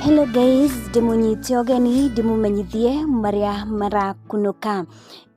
Hello guys, ndĩmũnyite ũgeni ndĩmũmenyithie marĩa marakunũka.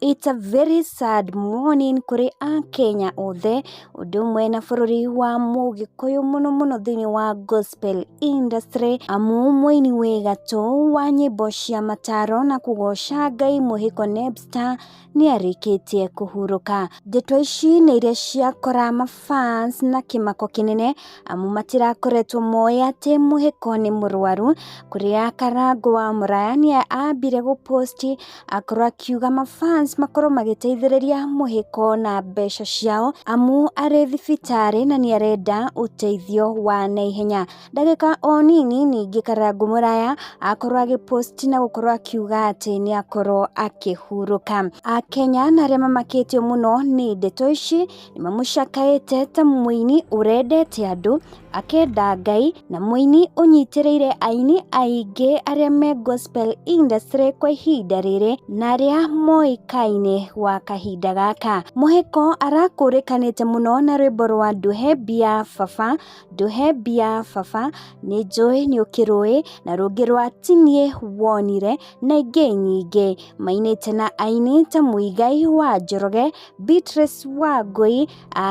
It's a very sad morning kũrĩ Akenya othe, ũndũ ũmwe na bũrũri wa Mũgĩkũyũ mũno mũno thĩinĩ wa gospel industry, amu mũini wĩ gatũ wa nyĩmbo cia mataro na kũgoca Ngai Mũhĩko Nebster nĩ arĩkĩtie kũhurũka. Ndeto ici nĩ iria ciakora mafans na kĩmako kĩnene amu matirakoretwo moĩ atĩ Mũhĩko nĩ mũrwaru, kũrĩa Karangũ wa Mũraya nĩ ambire gũposti akorwo akiuga mafans makorwo magĩteithĩrĩria Mũhĩko na mbeca ciao amu arĩ thibitarĩ na nĩ arenda ũteithio wa naihenya. Ndagĩka o nini ningĩ Karangũ Mũraya akorwo agĩposti na gũkorwo akiuga atĩ nĩ akorwo akĩhurũka. Akenya na arĩa mamakĩtio mũno nĩ ndeto ici nĩ mamũcakaĩte ta mũini ũrendete andũ, akenda Ngai na mũini ũnyitĩrĩire aini aingĩ arĩa me gospel industry kwa ihinda rĩrĩ na arĩa moĩkaine gwa kahinda gaka. Mũhĩko arakũrĩkanĩte mũno na rwĩmbo rwa Ndũhe mbia baba, Ndũhe mbia baba, nĩ njũĩ nĩ ũkĩrũĩ na rũngĩ rwa Tinie wonire na ingĩ nyingĩ. Mainĩte na aini ta Muigai wa Njoroge, Beatrice Wangui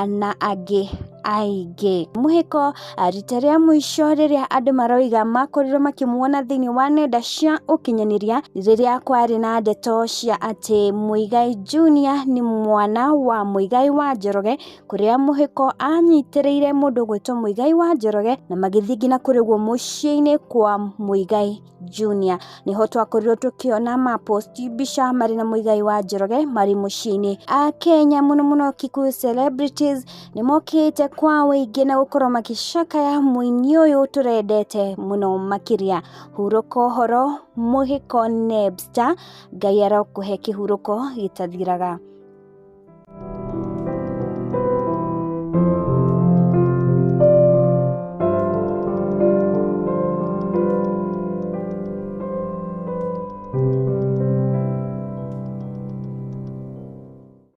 na angĩ aingĩ. Mũhĩko rita rĩa mũico rĩrĩa andũ maroiga makorirwo makĩmuona thĩinĩ wa nenda cia ũkinyanĩria nĩ rĩrĩa kwarĩ na ndeto cia atĩ Muigai Junior nĩ mwana wa Muigai wa Njoroge, kũrĩa Mũhĩko anyitĩrĩire mũndũ ũgwĩtwo Muigai wa Njoroge na magĩthiĩ nginya kũrĩgwo mũciĩ-inĩ kwa Muigai Junior. Nĩho twakorirwo tũkĩona maposti mbica marĩ na Muigai wa Njoroge marĩ mũciĩ-inĩ. Akenya mũno mũno Kikuyu celebrities nĩ mokĩte kwa ũingĩ na gũkorwo magĩcakaya mũini ũyũ tũrendete mũno makĩria. Hurũka ũhoro Mũhĩko Nebster, Ngai arokũhe kĩhurũko gĩtathiraga.